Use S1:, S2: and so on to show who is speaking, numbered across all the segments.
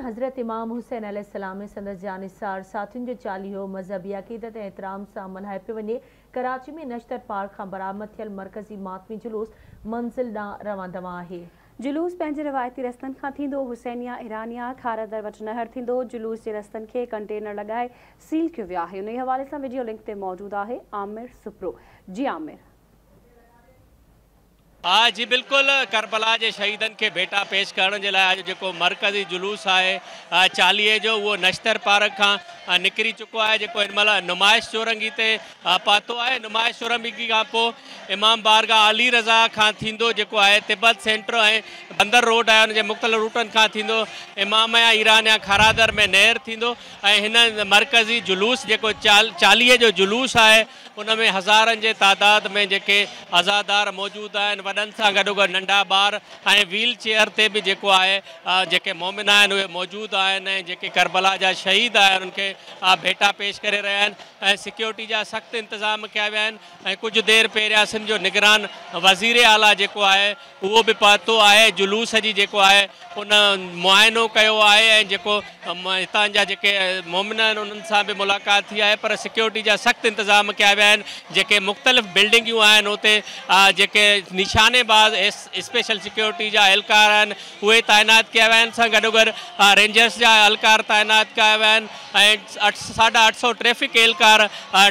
S1: حضرت امام حسين عليه السلام ۽ سندس جانثار ساٿين جو چاليهو مذهبي عقيدت ۽ احترام سان ملهايو پيو وڃي. ڪراچي ۾ نشتر پارڪ کان برآمد ٿيل مرڪزي ماتمي جلوس منزل ڏانهن روان دوان آهي.
S2: جلوس پنهنجي روايتي رستن کان ٿيندو حسينيه ايرانيه کارادر وٽ نهر ٿيندو. جلوس جي رستن کي ڪنٽينر لڳائي سيل ڪيو ويو آهي. انهي حوالي سان وڊيو لنڪ تي موجود آهي عامر سپرو. جي عامر.
S3: ها جي بلڪل ڪربلا جي شهيدن کي ڀيٽا پيش ڪرڻ جي لاء اڄ جيڪو مرڪزي جلوس آهي چاليهي جو اهو نشتر پارڪ کان نڪري چڪو آهي جيڪو هن مهل نمائش چورنگي تي پهتو آهي نمائش چورنگي کان پوء امام بارگاهه علي رضا کان ٿيندو جيڪو آهي تبت سينٽر ۽ بندر روڊ آهي ان جي مختلف روٽن کان ٿيندو اماميه ايرانيه کارادر ۾ نهر ٿيندو ۽ هن مرڪزي جلوس جيڪو چاليهي جو جلوس آهي ان ۾ هزارن جي تعداد ۾ جيڪي عزادار موجود آهن وڏن سان گڏوگڏ ننڍا ٻار ۽ ويل چيئر تي به جيڪو آهي جيڪي مومن آهن اهي موجود آهن ۽ جيڪي ڪربلا جا شهيد آهن انهن کي ڀيٽا پيش ڪري رهيا آهن ۽ سيڪيورٽي جا سخت انتظام ڪيا ويا آهن ۽ ڪجهه دير پهريان سنڌ جو نگران وزير اعليٰ جيڪو آهي اهو به پهتو آهي جلوس جي جيڪو آهي ان معائنو ڪيو آهي ۽ جيڪو هتان جا جيڪي مومن آهن انهن سان به ملاقات ٿي آهي پر سيڪيورٽي جا سخت انتظام ڪيا ويا آهن جيڪي مختلف بلڊنگيون آهن اتي جيڪي نشاني باز اسپيشل سيڪيورٽي جا اهلڪار آهن اهي تعينات ڪيا ويا آهن سان گڏوگڏ رينجرس جا اهلڪار تعينات ڪيا ويا آهن ۽ 850 ٽريفڪ اهلڪار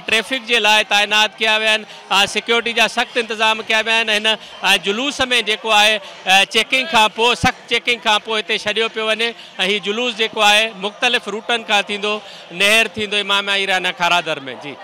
S3: ٽريفڪ جي لاء تعينات ڪيا ويا آهن سيڪيورٽي جا سخت انتظام ڪيا ويا آهن هن جلوس ۾ جيڪو آهي چيڪنگ کان پوء سخت چيڪنگ کان پوء هتي ڇڏيو پيو وڃي ۽ هي جلوس جيڪو آهي مختلف روٽن کان ٿيندو نهر ٿيندو اماميه ايرانيه کارادر ۾ جي.